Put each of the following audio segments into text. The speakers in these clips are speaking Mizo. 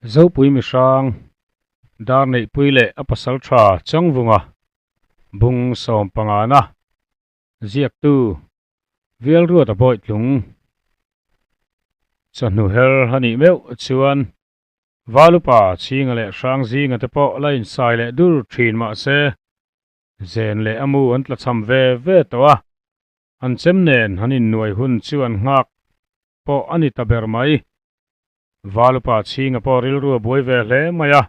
Zopui mihrang Darneihpui leh a pasaltha Changvunga bung sawmpangana ziaktu Vialruata Bawitlung chawhnu her a nih meuh chuan Valupa Chhinga leh Hrangzinga te pawh la insai leh dur thin mah se zen leh a mu an tlachham ve ve tawh a. An chem nen an innuai hun chu an nghak pawh a ni ta ber mai. Valupa Chhinga pawh rilru a buai ve hle mai a.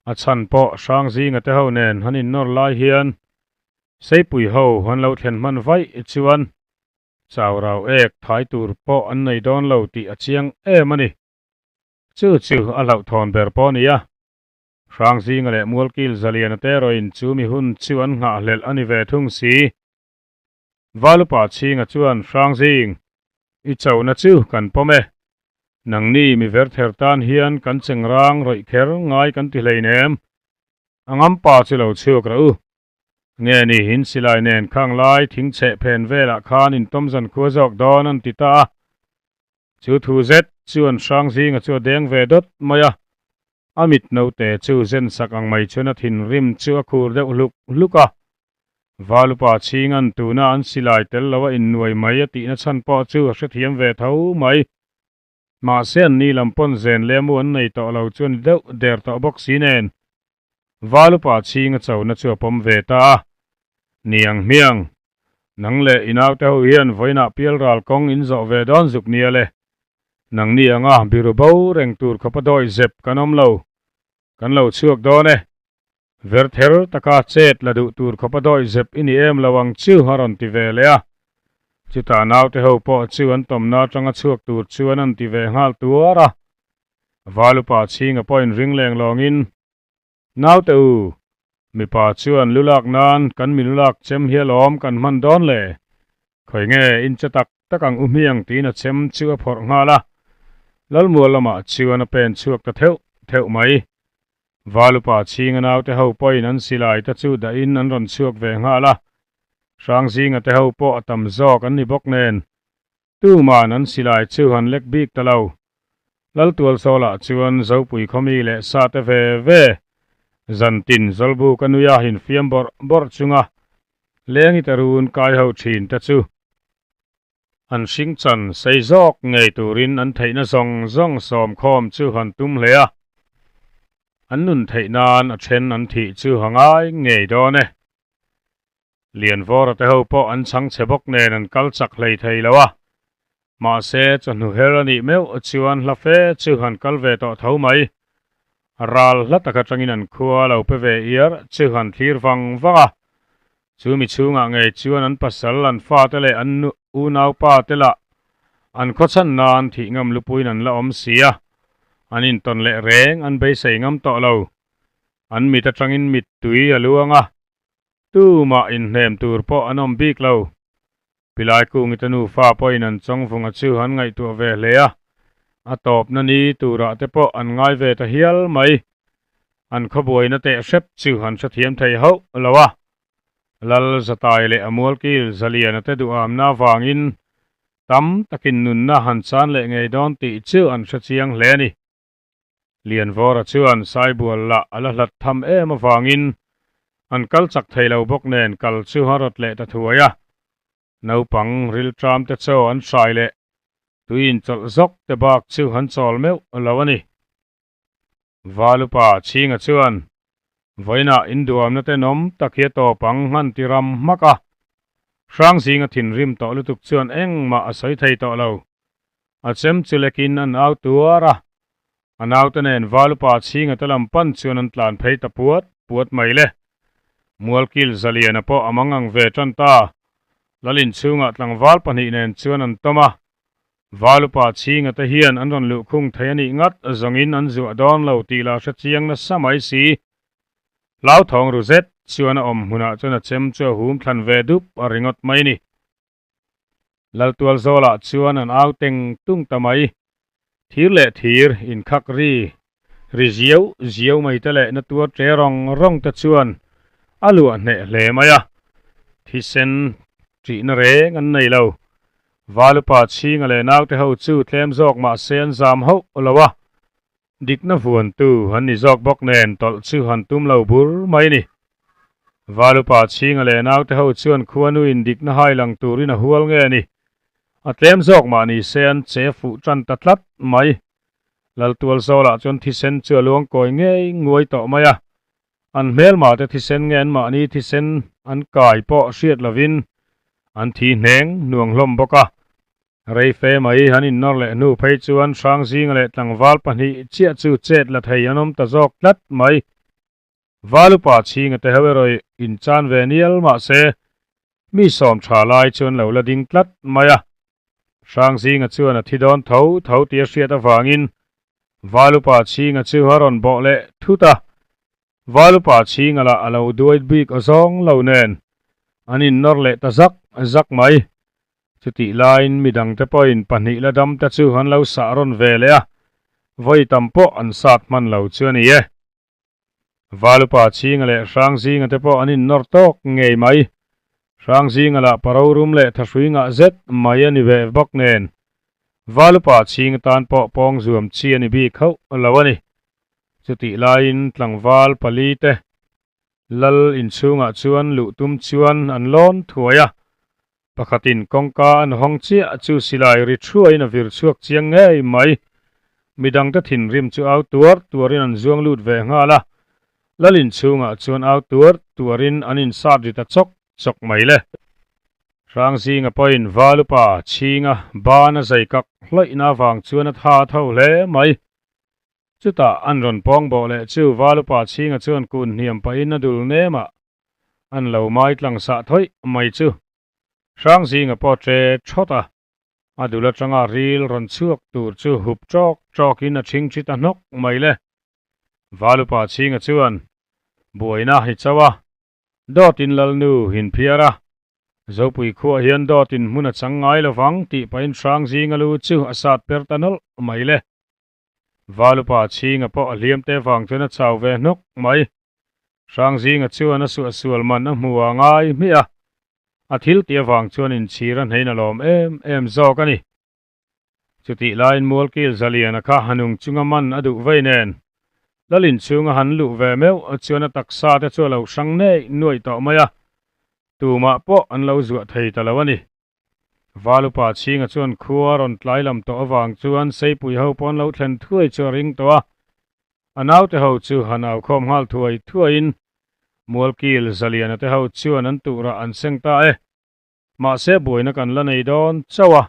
A chhan pawh Hrangzinga te ho nen an innawr lai hian Seipui ho an lo thlen hman vaih chuan Chaurau ek thai tur pawh an nei dawn lo tih a chiang em a ni. Chu chu a hlauhthawn ber pawh a ni a. Hrangzinga leh Mualkil Zaliana te erawhin chu mi hun chu an nghahhlelh a ni ve thung si. Valupa Chhinga chuan Hrangzing, I chona chu kan pawm e. Nangni mi verther tan hian kan chengrang rawih kher ngai kan ti hleinem. A ngampa chu lo chhuak rawh u. Nge ni in silai nen khang lai thing chheh phen velah khan in tawm zan khua zawk dawn an ti ta a. Chu thu zet chuan Hrangzinga chu a deng ve dawt mai a. A mit naute chu zen sak ang mai chuan a thinrim chu a khur deuh hluk hluk a. Valupa Chhinga'n tuna an silai tel lo a innuai mai a tihna chhan pawh chu a hrethiam ve tho mai. Mahse an ni lam pawn zen leh mu an nei tawh lo chu a ni deuh der tawh bawk si nen. Valupa Chhinga chona chu a pawm ve ta a. Niang hmiang, nang leh i naute ho hian vawiinah pialral kawng in zawh ve dawn zuk nia le. Nangni anga biru bo reng tur khawpa dawi zep kan awm lo. Kan lo chhuak dawn e. Ver ther taka chet la duh tur khawpa dawi zep i ni em lo ang chu a rawn ti ve leh a. Chutah naute ho pawh chu an tawmna atanga chhuak tur chuan an ti ve nghal tuar a. Valupa chhinga pawhin ring leng lawngin, Naute u, mipa chuan lu lak nan kan mi lu lak chem hi alawm kan hman dawn le. Khawi nge in che tak tak ang u hmiang tiin a chem chu a phawrh nghal a. Lalmual lamah chuan a pen chhuak ta theuh theuh mai. Valupa chhinga naute ho pawhin an silai te chu dahin an rawn chhuak ve nghal a. Hrangzinga te ho pawh a tam zawk an ni bawk nen Tuman an silai chu han lek bik ta lo. Laltualsawlah chuan Zopui khawmi leh sa te ve ve zantin Zawlbuk a nui a infiam bawrh bawrh chunga lengi te run kai ho thin te chu an hring chan sei zawk ngei turin an theihna zawng zawng sawmkhawm chu han tum hle a. An nun theih nan a then an thih chu a ngai ngei dawn e. Lianvawra te ho pawh an chhang chhe bawk nen an kal chak hlei thei lo a. Mahse, chawhnu her a nih meuh chuan hla fe chu han kal ve tawh tho mai. Ral hla tak atangin an khua lo pe ve iar chu han thlir vang vang a. Chu mi chhungah ngei chuan an pasal, an fate leh an unaupa te lah an khawchhan nan thih ngam lupuiin an la awm si a. An intawn leh reng an beisei ngam tawh lo. An mit atangin mittui a luang a. Tumah inhnem tur pawh an awm bik lo. Pilai Kungite nufa pawhin an chawngvunga chu an ngaihtuah ve hle a, a tawpna ni turah te pawh an ngai ve ta hial mai. An khawbuaina teh hrep chu an hrethiam thei hauh lo a. Lal Zatai leh a mualkil Zaliana te duhamna avangin tam takin nunna han chan leh ngei dawn tih chu an hrechiang hle a ni. Lianvawra chuan Saibual lah a la hlat tham em avangin an kal chak thei lo bawk nen kal chu a rawt leh ta thuai a. Naupang rilṭam te chaw an hrai leh tui inchawlh zawk te bak chu an chawl meuh lo a ni. Valupa Chhinga chuan vawiinah induamna tenawm tak hi a tawp ang han ti ram hmak a. Hrangzinga thinrim tawh lutuk chuan engmah a sawi thei tawh lo. A chem chu lekin an au tuar a, a naute nen Valupa chhinga te lam pan chuan an tlan phei ta puat puat mai le. Mualkil Zaliana pawh a mangang ve tan ta. Lalin chhungah tlangval pahnih nen chuan an tawm a, Valupa chhinga te hian an rawn luhkhung thei a nih ngat zawngin an zuah dawn lo tih lah hre chiang nasa mai si. Hlauthawng ru zet chuan a awm hmunah chuan a chem chu a hum thlan ve dup a ringawt mai ni. Laltualzawlah chuan an au teng tung ta mai. Thir leh thir inkhak ri ri ziau ziau mai te leh na tuar ṭe rawng rawng te chuan a luah hneh hle mai a. Thisen ṭihna reng an nei lo. Valupa chhinga leh naute ho chu tlem zawk mah se an zam hauh lo a. Dikna vuantu an ni zawk bawk nen tawlh chu han tum lo bur mai ni. Valupa Chhinga leh naute ho chuan khuanuin dikna hai lang turin a hual nge ni. A tlem zawk mah ni se an che fuh tan ta tlat mai. Laltual zawlah chuan thisen chu a luang kawi ngei nguai tawh mai a. An hmelma te thisen nge an mahni thisen an kai pawh hriat lovin an thi hneng hnuang hlawm bawk a. Rei fe mai an innawr leh hnu phei chuan Hrangzinga leh tlangval pahnih chiah chu chet la thei an awm ta zawk tlat mai. Valupa chhinga te ho erawh inchan ve nial mah se mi sawm tha lai chuan lo la ding tlat mai a. Hrangzinga chuan a thi dawn tho tho tih a hriat avangin Valupa chhinga chu a rawn bawh leh thut a. Valupa chhinga lah a lo duai bik awzawng lo nen an innawr leh ta zak zak mai. Chutih laiin midangte pawhin pahnih la damte chu an lo sah rawn ve leh a, vawi tam pawh an sat hman lo chu a ni e. Valupa Chhinga leh Hrangzinga te pawh an innawr tawk ngei mai. Hrangzinga lah paro rum leh thahrui ngah zet mai a ni ve bawk nen. Valupa Chhinga tan pawh pawng zuam chi a ni bik hauh lo a ni. Chutih laiin tlangval pali te lal inchhungah chuan luh tum chuan an lawn thuai a. Pakhatin kawngka an hawng chiah chu silai ri thuaiin a vir chhuak chiang ngei mai. Midangte thinrim chu au tuar tuarin an zuang lut ve nghal a, Lalin chhungah chuan au tuar tuarin an insat ri ta chawk chawk mai le. Hrangzinga pawhin Valupa chhinga ban a zai kak hlawihna avang chuan a tha tho hle mai. Chutah an rawn pawng bawh leh chu Valupa chhinga chuan kun hniam pahin a dul nemah An lo mai tlang sah thawih mai chu Hrangzinga pawh tre thawt a, a dul atanga ril rawn chhuak tur chu hup tawk tawkin a chhing thi ta hnawk mai le. Valupa chhinga chuan buaina hi chauh a, dawtin Lalnu hin phiar a, Zopui khuah hian dawtin hmun a chang ngai lovang tih pahin Hrangzinga lu chu a sat per ta nawlh mai le. Valupa chhinga pawh a hliam te vang chuan a chau ve hnawk mai. Hrangzinga chuan a suah sual man a hmu a ngai hmiah a, a thil tih avang chuan inchhir a hnein a lawm em em zawk a ni. Chutih laiin Mualkil Zaliana kha a nung chunga man a duh vei nen, Lalin chhunga han luh ve meuh chuan a taksa te chu a lo hrang neih nuaih tawh mai a, tumah pawh an lo zuah thei ta lo a ni. Valupa chhinga chuan khua rawn tlai lam tawh avang chuan Seipui ho pawh an lo thlen thuai chu a ring tawh a. A naute ho chu han au khawm nghal thuai thuaiin Mualkil Zaliana te ho chuan an tuhrah an seng ta e. Mahse buaina kan la nei dawn chauh a,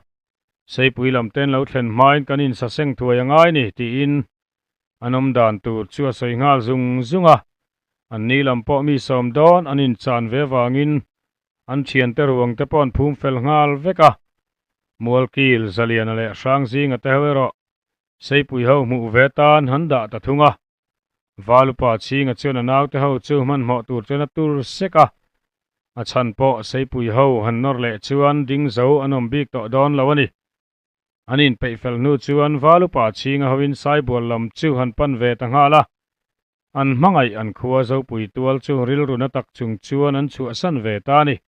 Seipui lam ten lo thlen hmain kan insaseng thuai a ngai ni tiin an awm dan tur chu a sawi nghal zung zung a. An ni lam pawh mi sawm dawn an inchan ve avangin An thiante ruang te pawh an phum fel nghal vek a, Mualkil, Zaliana leh Hrangzinga te ho erawh Seipui ho hmuh ve tan han dah ta thung a. Valupa Chhinga chuan a naute ho chu hmanhmawh tur chuan a tur sek a, a chhan pawh Seipui ho han nawr leh chuan ding zo an awm bik tawh dawn lo a ni. An inpeih fel hnu chuan Valupa Chhinga hoin Saibual lam chu han pan ve ta nghal a, An hmangaih an khua Zopui tual chu rilru na tak chung chuan an chhuahsan ve ta a ni.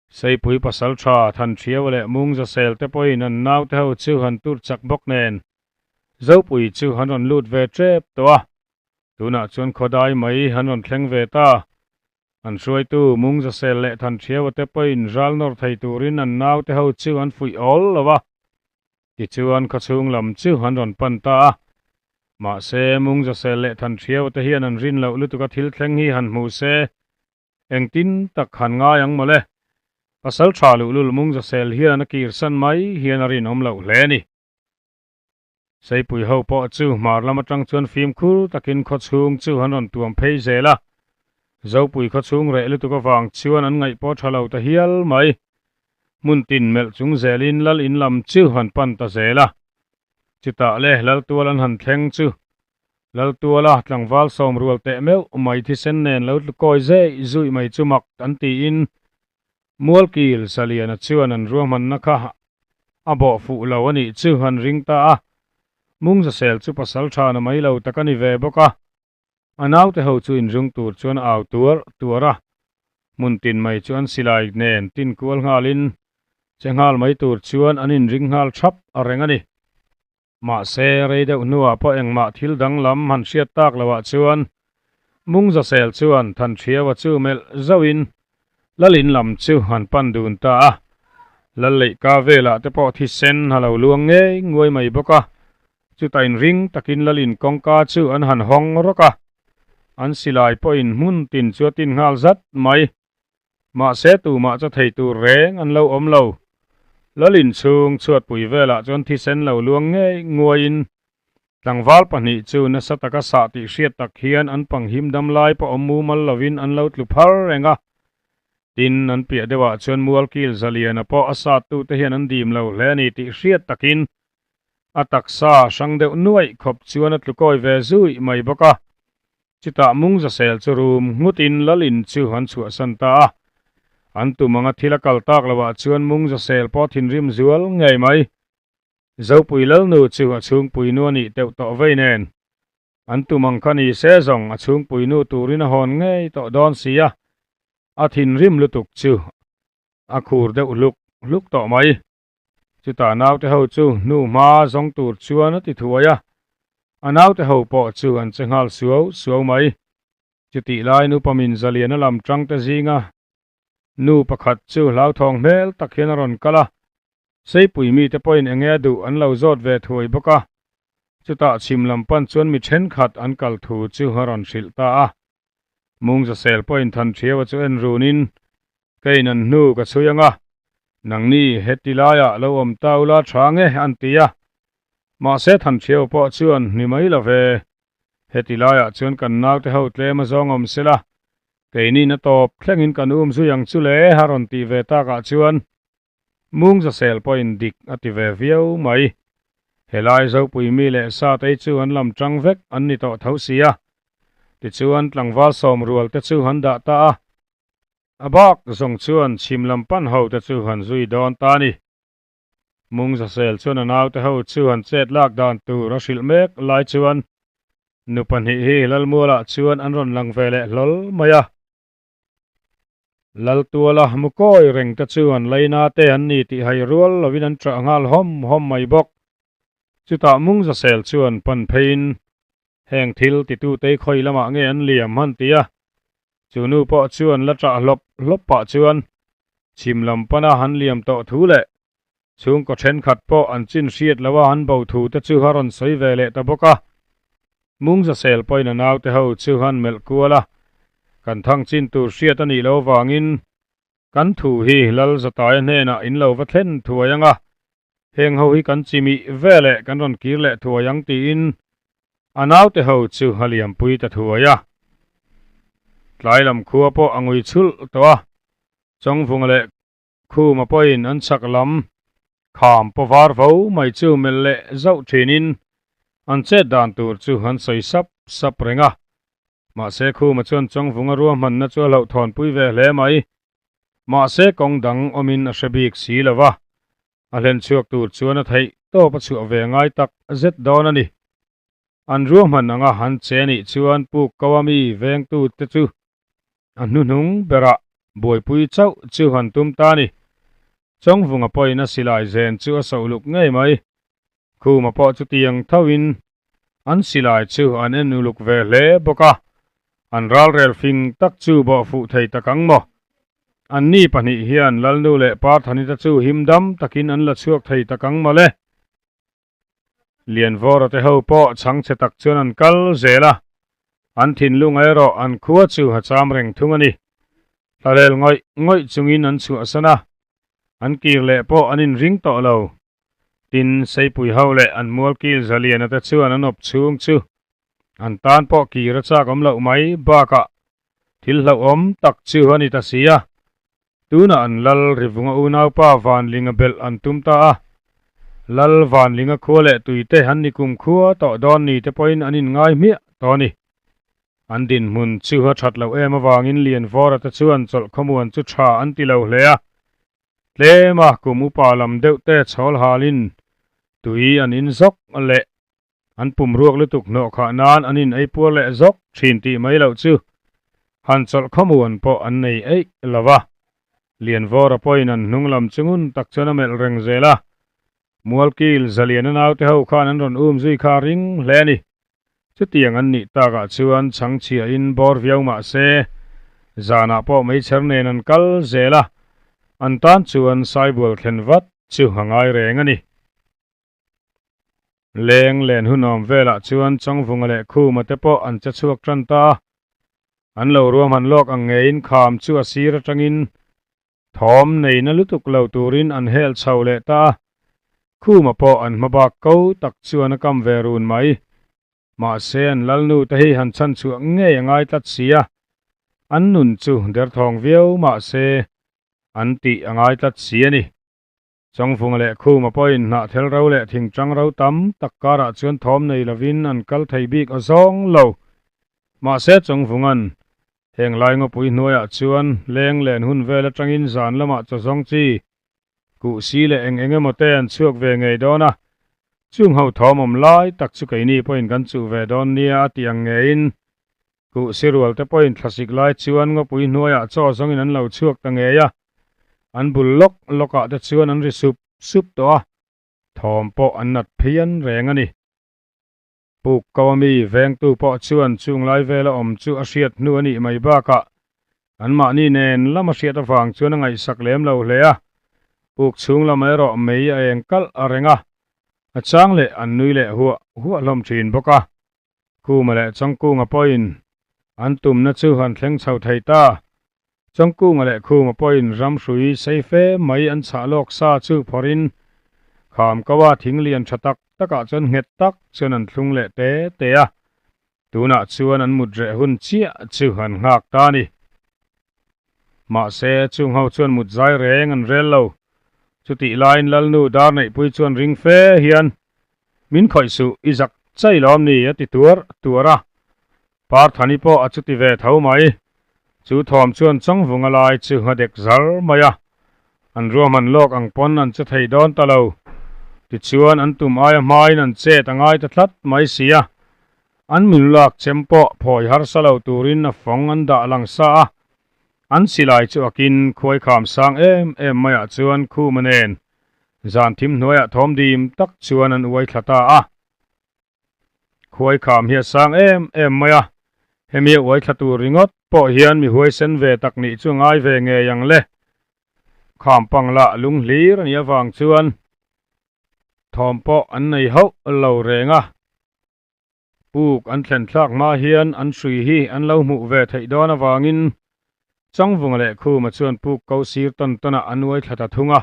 Seipui pasal tha Thanṭhiau leh Mungzasel te pawhin an naute ho chu han tur chak bawk nen Zopui chu han rawn lut ve ṭep tawh a. Tunah chuan khawdai mai han rawn thleng ve ta. An hruaitu Mungzasel leh Thanṭhiaua te pawhin ral nawr thei turin an naute ho chu an fuih awl lo a. Tichuan khawchhung lam chu an rawn pan ta a. Mahse, Mungzasel leh Thanṭhiaua te hian an rin loh lutuka thil thleng hi han hmu se, engtin tak han ngai ang mawle. Pasal tha luhlul Mungzasel hian a kirsan mai hian a rinawm loh hle a ni. Seipui ho pawh chu hmar lam atang chuan fimkhur takin khawchhung chu an rawn tuam phei zel a. Zopui khawchhung reh lutuk avang chuan an ngaih pawh tha lo ta hial mai. Hmun tin melh chung zelin lal in lam chu han pan ta zel a. Chutah le Laltual an han thleng chu Laltuala tlangval sawm rual teh meuh mai thisen nen lo tlukawi zeh zuih mai chu mak an tiin Mualkil Saliana chuan an ruahmanna kha a bawh fuh lo a nih chu an ring ta a. Mungzasel chu pasal tha na mai lo tak a ni ve bawk a. A naute ho chu inzung tur chuan a au tuar tuar a, hmun tin mai chu an silai nen tin kual nghalin che nghal mai tur chuan an inring nghal thap a reng a ni. Mahse, rei deuh hnuah pawh engmah thil danglam han hriat tak loah chuan Mungzasel chuan Thanṭhiaua chu melh zauhin Lalin lam chu han pan dun ta a. Lal leihka velah te pawh thisen a lo luang ngei nguai mai bawk a. Chutah inring takin Lalin kawngka chu an han hawng rawk a. An silai pawhin hmun tin chu a tin nghal zat mai. Mahse tumah chaw thei tur reng an lo awm lo. Lalin chhung chhuatpui velah chuan thisen lo luang ngei nguaiin tlangval pahnih chu nasa taka sah tih hriat tak hian an pang him dam lai pawh awm mumal lovin an lo tlu phar reng a. Tin, an piah deuhah chuan Mualkil Zaliana pawh a sattute hian an dim lo hle a ni tih hriat takin a taksa hrang deuh nuaih khawp chuan a tlu kawi ve zui mai bawk a. Chutah Mungzasel chu rum nghutin Lalin chu an chhuahsan ta a. An tum anga thil a kal tak loah chuan Mungzasel pawh thinrim zual ngei mai. Zopui Lalnu chu a chhungpuinu a nih teuh tawh vei nen. An tum ang kha ni se zawng a chhungpuinu turin a hawn ngei tawh dawn si a. A thinrim lutuk chu a khur deuh hluk hluk tawh mai. Chutah naute ho chu hnu hma zawng tur chuan a ti thuai a, a naute ho pawh chu an che nghal suau suau mai. Chutih lai nupa min zaliana lam tangte zinga nu pakhat chu hlauthawng hmel tak hian a rawn kal a, Seipui mite pawhin enge a duh an lo zawt ve thuai bawk a, chutah chhim lam pan chuan mi thenkhat an kal thu chu a rawn hrilh ta a. Mungzasel pawhin Thanṭhiaua chu en runin Keiin an hnu ka chhui ang a, nangni heti laiah lo awm ta ula tha nge an ti a. Mahse Thanṭhiau pawh chuan ni mai lo ve, heti laiah chuan kan naute ho tlem a zawng awm sela, keinin a tawp thlengin kan um zui ang chu le a rawn tih ve takah chuan Mungzasel pawhin dik a ti ve viau mai. Helai Zopui mi leh Satei chu an lam tang vek an ni tawh tho si a. Tichuan tlangval sawm rual te chu an dah ta a. A bak zawng chuan chhim lam pan ho te chu han zui dawn ta a ni. Mungzasel chuan a naute ho chu han chet lak dan tur a hrilh mek lai chuan nu pahnih hi Lalmualah chuan an rawn lang ve leh hlawl mai a. Laltuala mukawi reng te chu an laina te an ni tih hai rual lovin an ṭah nghal hawm hawm mai bawk. Chutah Mungzasel chuan pan pheiin heng thil titute khawi lamah nge an liam han ti a, Chu nu pawh chuan la ṭah hlawp hlawp pah chuan chhim lam pana han liam tawh thu leh chhungkaw ṭhenkhat pawh an chin hriat loha han bo thu te chu a rawn sawi ve leh ta bawk a. Mungzasel pawhin a naute ho chu han melh kual a, kan thang chin tur hriat a nih loh avangin kan thu hi Lalzataia hnenah in lo va thlen thuai ang a, Heng ho hi kan chimih ve leh kan rawn kir leh thuai ang tiin a naute ho chu a liampui ta thuai a. Tlai lam khua pawh a ngui chhulh tawh a, Chawngvunga leh Khuma pawhin an chhak lam kham paw var vo mai chu melh leh zauh thinin an chet dan tur chu an sawi sap sap reng a. Mahse Khuma chuan Chawngvunga ruahmanna chu a hlauhthawnpui ve hle mai. Mahse kawng dang awmin a hre bik si lo va, a hlen chhuak tur chuan a theih tawp a chhuah ve ngai tak zet dawn a ni. An ruahman anga han che nih chuan puk ko a mi vengtute chu a hnuhnung berah buaipui chauh chu han tum ta a ni. Chawngvunga pawhin a silai zen chu a soh luk ngei mai. Khuma pawh chutiang thoin an silai chu an en uluk ve hle bawk a, an ralrel fing tak chu bawh fuh thei tak ang maw? Anni pahnih hian Lalnu leh Parthanita chu him dam takin an la chhuak thei tak ang mawle. Lianvawra te ho pawh chhangchhe tak chuan an kal zel a, an thinlung erawh an khua chu a cham reng thung a ni. Thlalel ngawih ngawih chungin an chhuahsan a, an kir leh pawh an inring tawh lo. Tin, Seipui ho leh an mualkil Zaliana te chuan an awp chhung chu an tan pawh kir a chak awm loh mai bakah thil hlauhawm tak chu a ni ta si a. Tunah an Lal Rivunga unaupa Vanlinga belh an tum ta a. Lal Vanlinga khua leh tuite an ni kum khua tawh dawn ni te pawhin an inngai hmiah tawh a ni. An dinhmun chu a that loh em avangin Lianvawra te chuan chawlh khawmuan chu tha an ti lo hle a. Tlema kum upa lam deuh te chhawl halin tui an in zawk leh an pum ruak lutuk hnawh khah nan an in ei puar leh zawk thin tih mai loh chu han chawlh khawmuan pawh an nei eih lo va. Lianvawra pawhin an hnung lam chu ngun tak chuan a melh reng zel a. Mualkil Zaliana naute ho khan an rawn um zui kha a ring hle a ni. Chutiang an nih takah chuan chhangchhiahin bawr viau mah se, zanah pawh meichher nen an kal zel a, an tan chuan Saibual thlen vat chu a ngai reng a ni. Leng len hun awm velah chuan Changvunga leh Khuma te pawh an che chhuak tan ta a, an lo ruahman lawk ang ngeiin kham chu a sir atangin Thawm neina lutuk lo turin an hel chho leh ta a, Khuma pawh an hma bak ko tak chuan a kam ve run mai. Mahse an lalnu te hi han chhan chhuah ngei a ngai tlat si a, an nun chu derthawng viau mahse an tih a ngai tlat si a ni. Chawngvunga leh Khuma pawhin hnahthel ro leh thingtang ro tam tak karah chuan thawm nei lovin an kal thei bik a zawng lo. Mahse Chawngvunga'n heng lai ngawpui hnuaiah chuan leng len hun vel atangin zan lamah chaw zawng chi, kuhsi leh eng eng emaw te an chhuak ve ngei dawn a, chung ho thawm awm lai tak chu keini pawhin kan chuh ve dawn nia a tih ang ngeiin Kuhsi rual te pawhin thlasik lai chuan ngawpui hnuaiah chaw zawngin an lo chhuak ta ngei a, an bul lawk lawkah te chuan an ri sup sup tawh a, thawm pawh an nat phian reng a ni. Puk ko ami vengtu pawh chuan chung lai vela awm chu a hriat hnu a nih mai bakah anmahni nen lam a hriat avang chuan a ngaihsak lem lo hle a, puk chhung lam erawh mei a eng kalh a reng a, a chang leh an nui leh huah huah hlawm thin bawk a. Khuma leh Chawngkunga pawhin an tumna chu an thleng chho thei ta. Chawngkunga leh Khuma pawhin ramhrui sei fe mai an chhah lawk sa chu phawrhin kham ko a, thing lian tha tak takah chuan nghet tak chuan an thlung leh te te a. Tunah chuan an mut reh hun chiah chu an nghak ta a ni. Mahse, chung ho chuan mut zai reng an rel lo. Chutih laiin Lalnu Darneihpui chuan ring fe hian Min khawih suh, i zak chai lawm ni a ti tuar tuar a. Parthani pawh a chuti ve tho mai. Chu thawm chuan Chawngvunga lai chu a dek zar mai a. An ruahman lawk ang pawn an che thei dawn ta lo. Tichuan an tum aia hmain an chet a ngai ta tlat mai si a. An minulak chem pawh phawi harsa lo turin a fawng an dah lang sa a. An silai chu akin khuaikham sang em em maiah chuan Khuma nen Zan thim hnuaiah thawm dim tak chuan an uai thla ta a. Khuai kham hi a sang em em mai a, hemi a uai thla tur ringawt pawh hian mi huaisen ve tak nih chu a ngai ve ngei ang le. Kham pang lah lung hlir a nih avang chuan thawm pawh an nei hauh lo reng a. Puk an thlen thlak hma hian an hrui hi an lo hmuh ve theih dawn avangin Changvunga leh Khuma chuan puk ko sir tawn tawnah an uai thla ta thung a.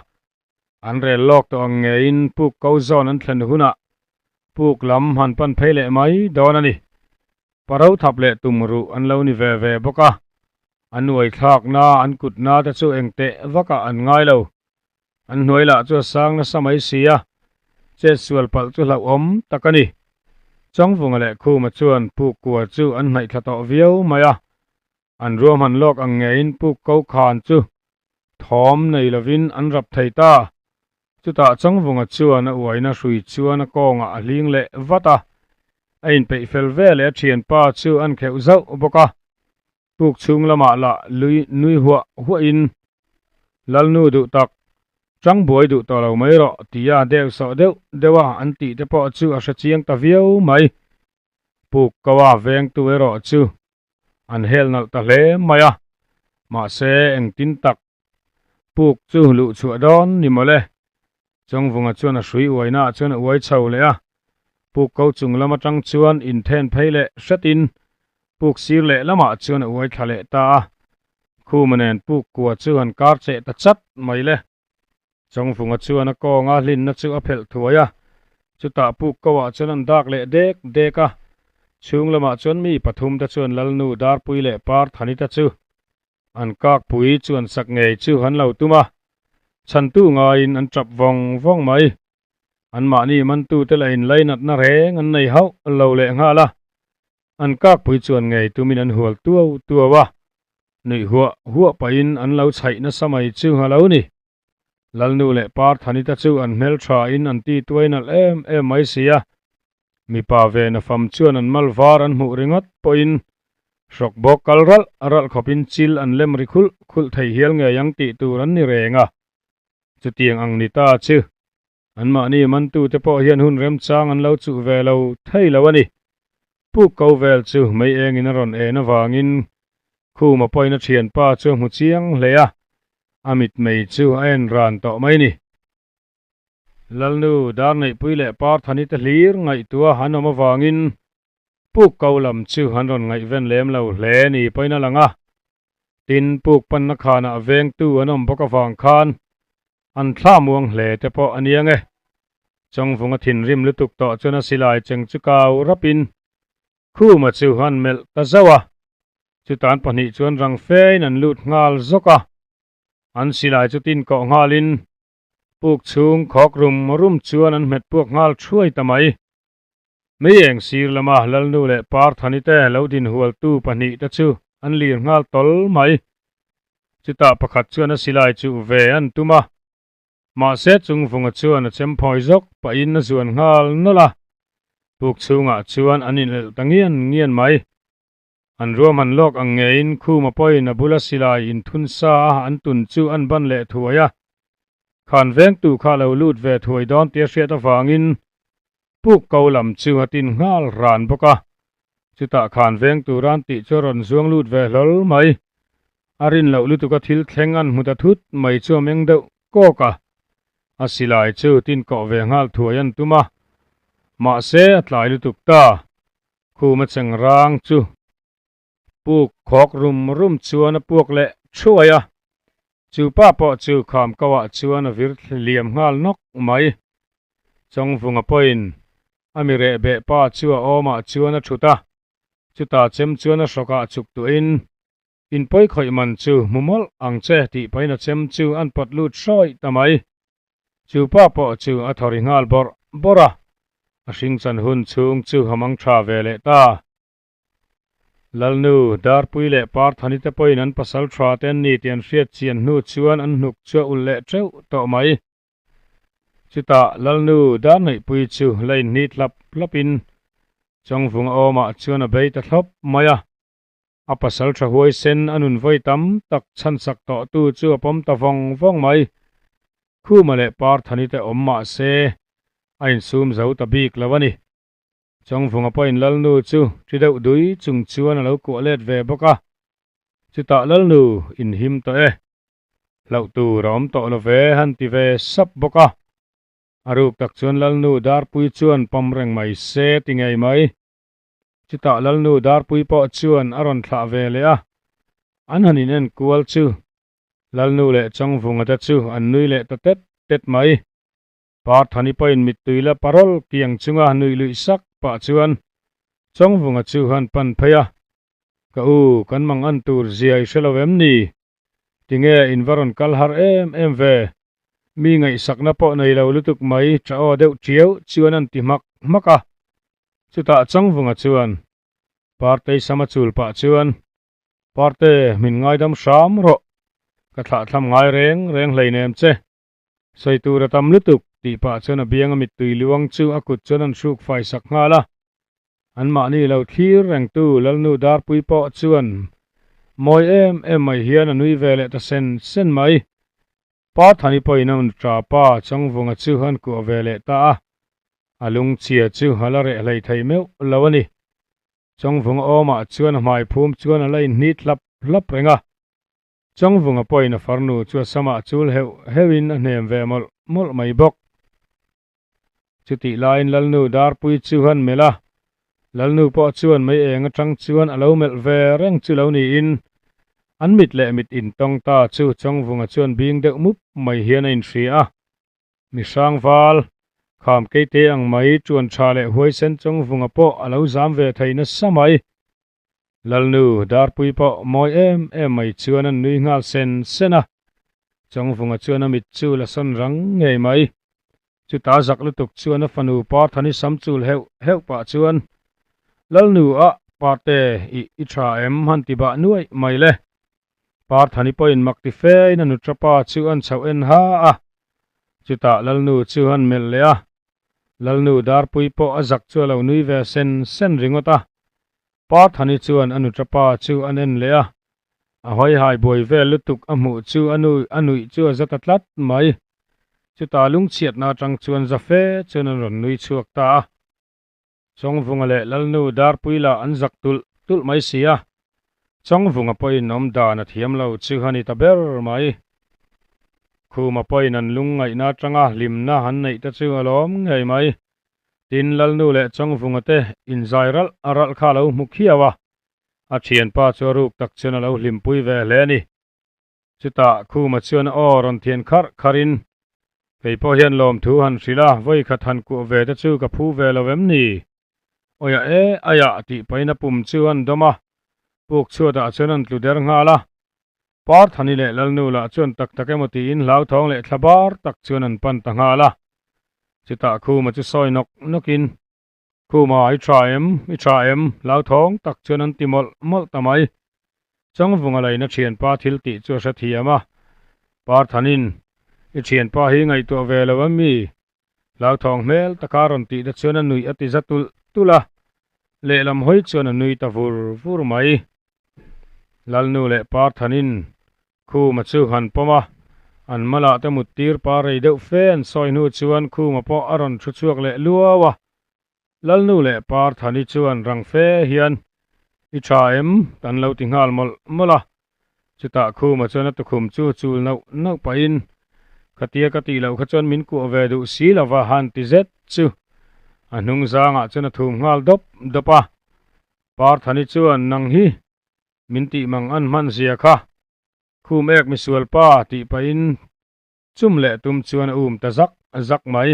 An rel lawk tawh ang ngeiin puk ko zawn an thlen hunah puk lam han pan phei leh mai dawn a ni. Paro thap leh tum ruh an lo ni ve ve bawk a, an uai thlakna an kutna te chu engteh vakah an ngai lo. An hnuai lah chu a sang nasa mai si a, chet sual palh chu hlauhawm tak a ni. Chawngvunga leh Khuma chuan puk kua chu an hnaih thla tawh viau mai a, an ruahman lawk ang ngeiin puk ko khan chu thawm nei lovin an rap thei ta. Chutah Chawngvunga chuan a uaina hrui chuan a kawngah a hling leh vat a, a inpeih fel ve leh a thianpa chu an kheuh zauh bawk a. Puk chhung lamah lah lui nui huah huahin, Lalnu duh tak, chang buai duh tawh lo mai rawh tia deuh sawh deuh deuh a an tih te pawh chu a hre chiang ta viau mai. Puk ko a vengtu erawh chu an hel nalh ta hle mai a, mahse engtin tak puk chu luh chhuah dawn ni mawle. Chawngvunga chuan a hrui uainaah chuan a uai chho leh a, puk ko chung lam atang chuan inthen phei leh hretin puk sir leh lamah chuan a uai thla leh ta a. Khuma nen puk kua chu han kar cheh ta chat mai le. Chawngvunga chuan a kawnga hlinna chu a phelh thuai a, chutah puk ko ah chuan an dak leh dek dek a. Chhung lamah chuan mi pathum te chuan Lalnu Darpui leh Parthani te chu An kakpui chuan sak ngei chu an lo tum a, chhantu ngaiin an tap vawng vawng mai. Anmahni mantute lah in lainatna reng an nei hauh lo leh nghal a, an kakpui chuan ngei tumin an hual tuau tuau a, nuih huah huah pahin an lo chhaih nasa mai chu a lo ni. Lalnu leh Parthanita chu an hmel thain an ti tuai nalh em em mai si a, mipa ve na fam chuan an mal var an hmuh ringawt pawhin hrawk bawk kal ralh ralh khawpin chil an lem ri khulh khulh thei hial ngei ang tih tur an ni reng a, chutiang ang ni ta chu. Anmahni mantute pawh hian hun remchang an lo chuh ve lo thei lo a ni. Puk ko vel chu mei engin a rawn en avangin Khuma pawhin a thianpa chu a hmu chiang hle a, a mitmei chu a en ran tawh mai ni. Lalnu Darneihpui leh Parthani te hlir ngaihtuah an awm avangin puk ko lam chu an rawn ngaihven lem lo hle ni pawhin a lang a. Tin, puk panna khanah vengtu an awm bawk avang khan an thla muang hle te pawh a niang e. Chawngvunga thinrim lutuk tawh chuan a silai cheng chu kau rapin Khuma chu an melh ta zauh a, chutan pahnih chuan rang fein an lut nghal zawk a. An silai chu tin kawh nghalin Puk chhung khawk rum rum chuan an hmet puak nghal thuai ta mai. Mei eng sir lama Lalnu leh Parthani te lo din hualtu pahnih te chu an lir nghal tawl mai. Chutah pakhat chuan a silai chuh ve an tum a. Mahse Chungvunga chuan a chem phawi zawk pahin a zuan nghal nawlh a. Puk chhungah chuan an inelh ta ngian ngian mai. An ruahman lawk ang ngeiin Khuma pawhin a bula silai inthun sa a an tun chu an ban leh thuai a. Khan vengtu kha a lo lut ve thuai dawn tih a hriat avangin puk ko lam chu a tin nghal ran bawk a. Chutah khan vengtu ran tih chu a rawn zuang lut ve hlawl mai. A rin loh lutuka thil thleng an hmu ta thut mai chu a meng deuh kawk a. A silai chu tin kawh ve nghal thuai an tum a. Mahse a tlai lutuk ta. Khuma cheng rang chu puk khawk rum rum chuan a puak leh thuai a, chu pa pawh chu kham kauah chuan a vir liam nghal nawk mai. Chawngvunga pawhin a mi reh beh pa chu a awmah chuan a thut a, chutah chem chuan a hrawkah chuk tuahin, Inpawi khawih man chu hmu mawlh ang che tih pahin a chem chu an pawt lut hrawih ta mai. Chu pa pawh chu a thaw ri nghal bawrh bawrh a, a hringchan hun chhung chu a mang tha ve leh ta. Lalnu, Darpui leh Parthani te pawhin an pasal tha te an ni tih an hriat chian hnu chuan an hnuk chu a ulh leh teuh tawh mai. Chutah Lalnu Darneihpui chu la inhnit hlap hlapin Chawngvunga awmah chuan a bei ta thlawp mai a. A pasal tha huaisen a nun vawi tam tak chhansak tawhtu chu a pawm ta vawng vawng mai. Khuma leh Parthani te awm mah se a insum zo ta bik lo a ni. Chawngvunga pawhin Lalnu chu thi deuh dui chung chuan a lo kuah let ve bawk a. Chutah Lalnu inhim tawh e. Hlauh tur a awm tawh lo ve han ti ve sap bawk a. A ruk tak chuan Lalnu Darpui chuan pawm reng mai se ti ngei mai. Chutah Lalnu Darpui pawh chuan a rawn thlah ve leh a, an han in en kual chu Lalnu leh Chawngvunga te chu an nui leh ta tet tet mai. Parthani pawhin mittui la parol kiang chunga nuih luih sak pah chuan Chawngvunga chu han pan phei a, Ka u, kan mang an tur zia i hre lo em ni? Tinge in va rawn kal har em em ve? Mi ngaihsakna pawh nei lo lutuk mai tha aw deuh tiau chuan an ti hmak hmak a. Chutah Changvunga chuan Partei sama chul pah chuan, Parte, min ngaidam hram rawh, ka thlahthlam ngai reng reng hleinem che. Sawi tur a tam lutuk, tih pah chuan a bianga mittui luang chu a kut chuan an hruk fai sak nghal a. Anmahni lo thlir rengtu Lalnu Darpui pawh chuan mawi em em mai hian a nui ve leh ta sen sen mai. Parthani pawhin a nutra pa Changvunga chu an kuah ve leh ta a, a lungchhia chu a la reh hlei thei meuh lo a ni. Changvunga awmah chuan a hmai phum chuan a la inhnit hlap hlap reng a. Changvunga pawhin a farnu chu a samah chul heuh heuhin a hnem ve mawlh mawlh mai bawk. Chutih laiin Lalnu Darpui chu an melh a, Lalnu pawh chuan mei eng atang chuan a lo melh ve reng chu lo niin an mit leh mit intawng ta chu Chawngvunga chuan bing deuh mup mai hian a inhria a. Mi hrangval, kham keite ang mai tuan tha leh huaisen Chawngvunga pawh a lo zam ve thei nasa mai. Lalnu Darpui pawh mawi em em mai chuan an nui nghal sen sen a, Chawngvunga chuan a mit chu la sawn rang ngei mai. Chuta zak lutuk chuan a fanu Parthani sam chul heuh heuh pah chuan, Lalnu a, Parte, i i tha em? han ti bah nuaih mai le. Parthani pawhin mak ti fein a nutra pa chu an chhoh en ha a, chutah Lalnu chu an melh leh a, Lalnu Darpui pawh a zak chu a lo nui ve sen sen ringawt a. Parthani chuan a nutra pa chu an en leh a, a hawi hai buai vel lutuk a hmuh chu a nu a nuih chu a za ta tlat mai. Chutah lungchhiatna atang chuan za fe chuan an rawn nui chhuak ta a. Chawngvunga leh Lalnu Darpuila an zak tulh tulh mai si a, Chawngvunga pawhin awm dan a thiam lo chu a ni ta ber mai. Khuma pawhin an lungngaihna atanga hlimna an neih te chu a lawm ngei mai. Tin, Lalnu leh Chawngvunga te inzai ralh ralh kha a lo hmu khiau a, a thianpa chu a ruk tak chuan a lo hlimpui ve hle a ni. Chutah Khuma chuan a aw rawn thian kharh kharhin, Kei pawh hian lawmthu han hrilh a, vawi khat han kuah ve te chu ka phu ve lo em ni? Awia e, aiah tih pahin a pum chu an dawm a, puk chhuatah chuan an tlu der nghal a. Parthani leh Lalnu lah chuan tak tak emaw tiin hlauthawng leh thla bar tak chuan an pan ta nghal a. Chutah Khuma chu sawi nawk nawkin, Khuma, i tha em? I tha em? Hlauthawng tak chuan an ti mawlh mawlh ta mai. Changvunga laina thianpa thil tih chu a hre thiam a. Parthanin, I thianpa hi ngaihtuah ve lo em mi? Hlauthawng hmel taka rawn tih te chuan a nuih a ti za tulh tulh a. Lehlam hawi chuan a nui ta vur vur mai. Lalnu leh Parthanin Khuma chu han pawm a, an malah te mut tir pa rei deuh fe an sawi hnu chuan Khuma pawh a rawn thu chhuak leh luau a. Lalnu leh Parthani chuan rang fe hian, I tha em? Kan lo ti nghal mawlh mawlh a. Chutah Khuma chuan a tukhum chu chul nauh nauh pahin, Khatia ka tih loh kha chuan min kuah ve duh si lova han ti zet chu a hnung zangah chuan a thum nghal dawp dawp a. Parthani chuan, Nang hi Min tih mang an hman zia kha khum ek misual pa tih pahin chum leh tum chuan a um ta zak zak mai.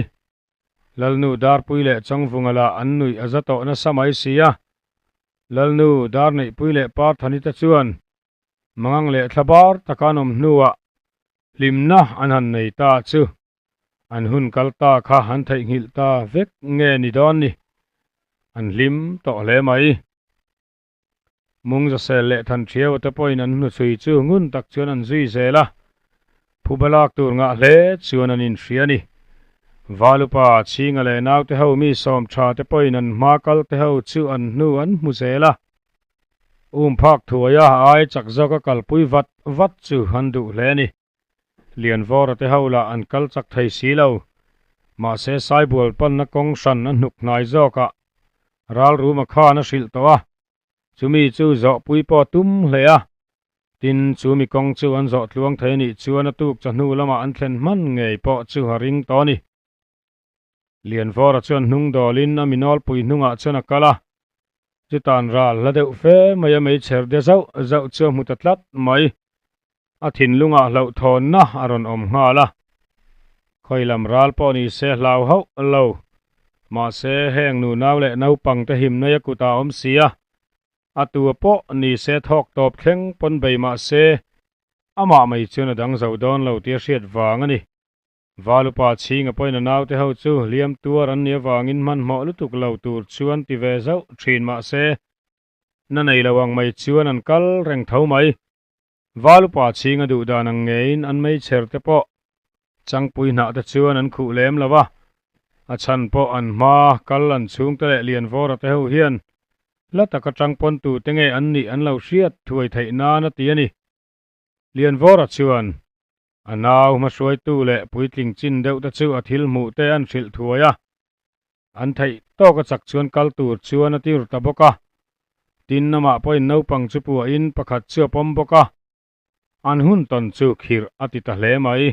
Lalnu Darpui leh Chawngvunga lah an nuih a za tawh nasa mai si a. Lalnu Darneihpui leh Parthani te chuan mangang leh thla bar taka an awm hnuah hlimna an han nei ta chu an hun kal ta kha an theihnghilh ta vek nge ni dawn ni. An hlim tawh hle mai. Mungzasel leh Thanṭhiau te pawhin an hnuchhui chu ngun tak chuan an zui zel a, phuba lak tur ngah hle chuan an inhria a ni. Valupa, Chhinga leh naute ho mi sawm tha te pawhin an hma kal te ho chu an hnu an hmu zel a, um phak thuaia ai chak zawka kalpui vat vat chu an duh hle a ni. Lianvawra te ho lah an kal chak thei si lo. Mahse Saibual panna kawng hran a hnuk hnai zawkah Ralruma khan a hrilh tawh a, chumi chu zawhpui pawh a tum hle a. Tin, chumi kawng chu an zawh tluang thei anih chuan a tuk chahnu lamah an thlen hman ngei pawh chu a ring tawh a ni. Lianvawra chuan hnung dawlin a minawlpui hnungah chuan a kal a, chutan ral hla deuh fe mai a meichher de zauh zauh chu a hmu ta tlat mai. A thinlungah hlauhthawnna a rawn awm nghal a, khawi lam ral pawh ni se hlau hauh lo. Mahse, heng nunau leh naupang te himnai a kutah a awm si a, a tua pawh ni se thawk tawp thleng pawn bei mah se, amah mai chuan a dang zo dawn lo tih a hriat vang a ni. Valupa chhinga pawhin a naute ho chu hliam tuar an nih avangin hmanhmawh lutuk lo tur chuan ti ve zauh thin mah se, na nei lo ang mai chuan an kal reng tho mai. Valupa chhinga duh dan ang ngeiin an meichher te pawh changpui hnah te chuan an khuh lem lo a, a chhan pawh an hma kal an chhungte leh Lianvawra te ho hian hla taka changpawn tute nge an nih an lo hriat thuai theih nan a ti a ni. Lianvawra chuan a nau hmahruaitu leh puitling chin deuh te chu a thil hmuh te an hrilh thuai a, an theih tawk a chak chuan kal tur chuan a tir ta bawk a. Tin, amah pawhin naupang chu puahin pakhat chu a pawm bawk a, an hun tawn chu khirh a ti ta hle mai.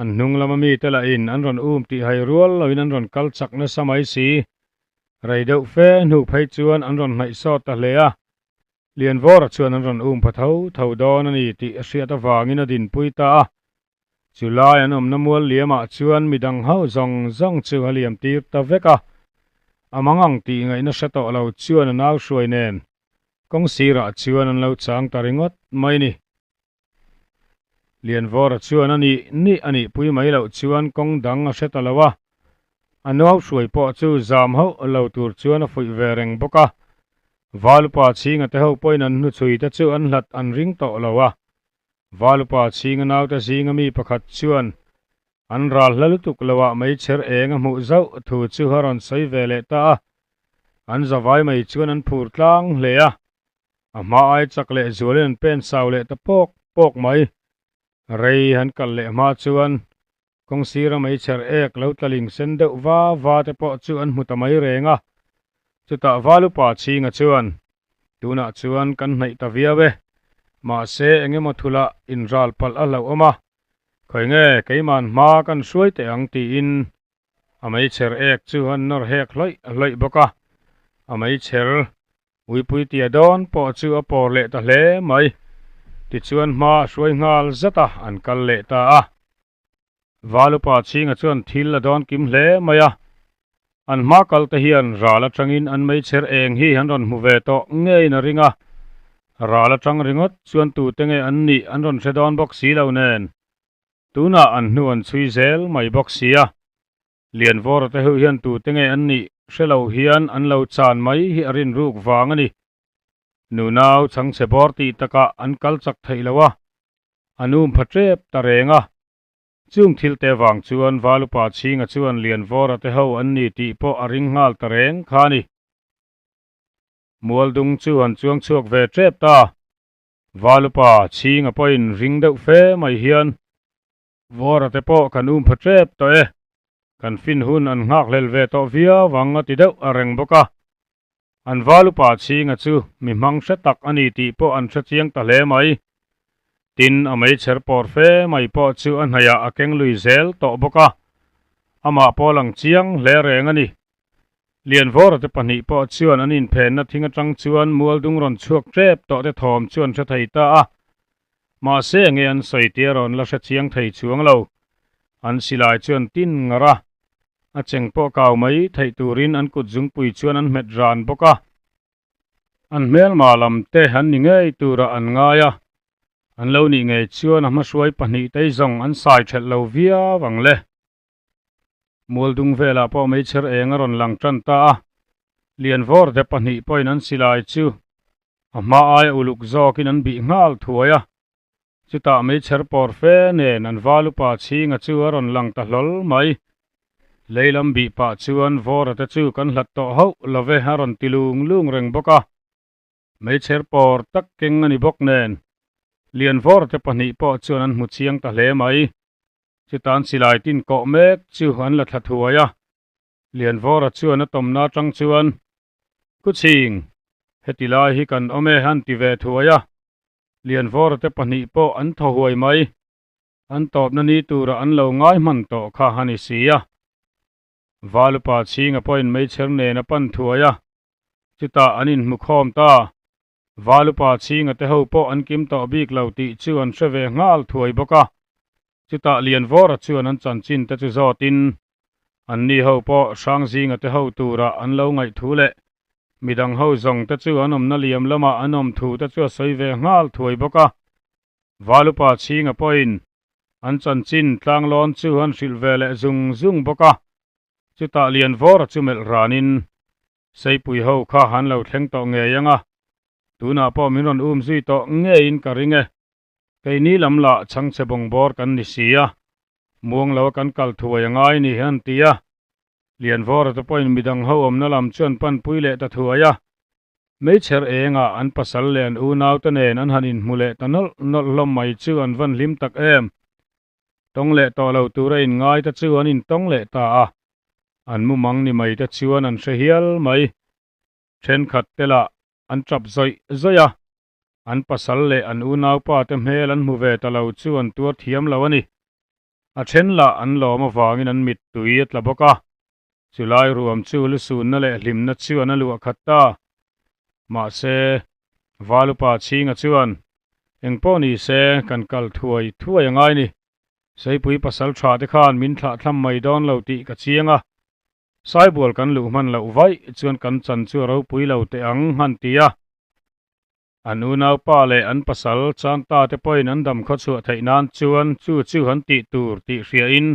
An hnung lama mite lahin an rawn um tih hai rual loin an rawn kal chak nasa mai si. Rei deuh fe hnu phei chuan an rawn hnaih sawt ta hle a, Lianvawra chuan an rawn um pha tho tho dawn a ni tih a hriat avangin a dinpui ta a. Chu lai an awmna mual liamah chuan midang ho zawng zawng chu a liam tir ta vek a. A mangang tih ngaihna hre tawh lo chuan a nau hruai nen kawng sirah chuan an lo chang ta ringawt mai ni. Lianvawra chuan a nih nih a nih pui mai loh chuan kawng dang a hre ta lo a, a nuau hruai pawh chu zam hauh lo tur chuan a fuih ve reng bawk a. Valupa chhinga te ho pawhin an hnuchhui te chu an hlat an ring tawh lo a. Valupa chhinga naute zinga mi pakhat chuan an ral hla lutuk loah meichher eng a hmuh zauh thu chu a rawn sawi ve leh ta a. An zavai mai chuan an phur tlang hle a. A hma ai chak leh zualin an pen sau leh ta pawk pawk mai. Rei han kal leh hma chuan. Kawng sira meichher ek lo tlaling sen deuh va va te pawh chu an hmu ta mai reng a. Chutah Valupa chhinga chuan, Tunah chuan kan hnaih ta viau e. Mahse engemaw thulah inral palh a hlauhawm a. Khawi nge keiman hma kan hruai teh ang tiin a meichher ek chu an nawr hek hlawih hlawih bawk a. A meichher Uipui tia dawn pawh chu a pawr leh ta hle mai. Tichuan hma a hruai nghal zat a, an kal leh ta a. Valupa chhinga chuan thil a dawn kim hle mai a. An hma kal te hian ral atangin an meichher eng hi an rawn hmu ve tawh ngeiin a ring a. Ral atang ringawt chuan tute nge an nih an rawn hre dawn bawk si lo nen. Tunah an hnu an chhui zel mai bawk si a. Lianvawra te ho hian tute nge an nih hre lo hian an lo chan mai hi a rin ruk vang a ni. Nunau chhangchhe bawr tih takah an kal chak theih lo a, an um pha tep ta reng a. Chung thil te vang chuan Valupa chhinga chuan Lianvawra te ho an ni tih pawh a ring nghal ta reng kha a ni. Mualdung chu an chuang chhuak ve tep ta. Valupa chhinga pawhin ring deuh fe mai hian Vawra te pawh kan um pha tep tawh e, kan fin hun an nghak hlel ve tawh viau ang a ti deuh a reng bawk a. An val upa chhinga chu mi hmang hre tak a ni tih pawh an hre chiang ta hle mai. Tin, a meichher pawr fe mai pawh chu a hnaihah a keng lui zel tawh bawk a, amah pawh lang chiang hle reng a ni. Lianvawra te pahnih pawh chuan an inphenna thing atang chuan mualdung rawn chhuak tep tawh te thawm chu an hre thei ta a. Mahse enge an sawi tih a rawn la hre chiang thei chuang lo. An silai chuan tin ngar a, a cheng pawh kau mai theih turin an kut zungpui chuan an hmet ran bawk a. An hmelma lam te an ni ngei turah an ngai a, an lo nih ngei chuan a hmahruai pahnih tei zawng an sai thelh lo viau ang le. Mualdung velah pawh meichher eng a rawn lang tan ta a, Lianvawr te pahnih pawhin an silai chu a hma aia uluk zawkin an bih nghal thuai a. Chutah meichher pawr fe nen an val upa chhinga chu a rawn lang ta hlawl mai. Leilam bih pah chuan Vawra te chu kan hlat tawh hauh lo ve a rawn ti lung lung reng bawk a. Meichher pawr tak keng a ni bawk nen Lianvawr te pahnih pawh chuan an hmu chiang ta hle mai. Chutan silai tin kawh mek chu an la thla thuai a, Lianvawra chuan a tawmna atang chuan, Kuchhing, heti lai hi kan awm e an ti ve thuai a, Lianvawra te pahnih pawh an thaw huai mai. An tawpna ni tura an lo ngai hman tawh kha a ni si a. Valupa chhinga pawhin meichher nen a pan thuai a, chutah an inhmu khawm ta. Valupa chhinga te ho pawh an kim tawh bik lo tih chu an hre ve nghal thuai bawk a. Chutah Lianvawra chuan an chanchin te chu zawtin anni ho pawh Hrangzinga te ho tura an lo ngaih thu leh midang ho zawng te chu an awmna liam lamah an awm thu te chu a sawi ve nghal thuai bawk a. Valupa chhinga pawhin an chanchin tlanglawn chu an hrilh ve leh zung zung bawk a. Chutah Lianvawra chu melh ranin Seipui ho kha an lo thleng tawh ngei ang a, tunah pawh min rawn um zui tawh ngeiin ka ring e. Keini lam lah chhangchhe bawngbawr kan ni si a, muang lo a kan kal thuai a ngai ni an ti a. Lianvawra te pawhin midang ho awmna lam chu an panpui leh ta thuai a. Meichher engah an pasal leh an unaute nen an han inhmu leh ta nawlh nawlh hlawm mai chu an van hlim tak em. Tawng leh tawh lo tura inngai te chu an intawng leh ta a, an mumang ni mai te chuan an hre hial mai. Thenkhat te lah an tap zawih zawih a, an pasal leh an unaupa te hmel an hmu ve ta lo chu an tuar thiam lo a ni. A then lah an lawm avangin an mittui a tla bawk a, chulai ruam chu lusunna leh hlimna chuan a luah khat ta. Mahse, Valupa chhinga chuan Engpawh ni se, kan kal thuai thuai a ngai ni. Seipui pasal tha te khan min thlah thlam mai dawn lo tih ka chiang a. Saibual kan luh hman loh vaih chuan kan chan chu a ropui lo teh ang han ti a. An unaupa leh an pasal Chanta te pawhin an dam khawchhuah theih nan chuan chu chu han tih tur tih hriain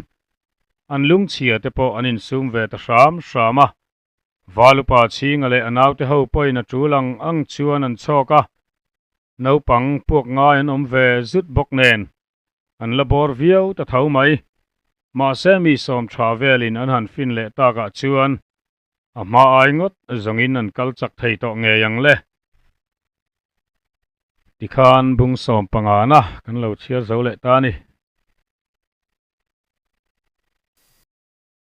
an lungchhia te pawh an insum ve ta hram hram a. Valupa chhinga leh a naute ho pawhin a tul ang ang chuan an chhawk a, naupang puak ngai an awm ve zut bawk nen an la bawr viau ta tho mai. Mahse mi sawm tha velin an han fin leh takah chuan a hma ai ngawt zawngin an kal chak thei tawh ngei ang le. Tikhan bung sawm pangana kan lo chhiar zo leh ta a ni.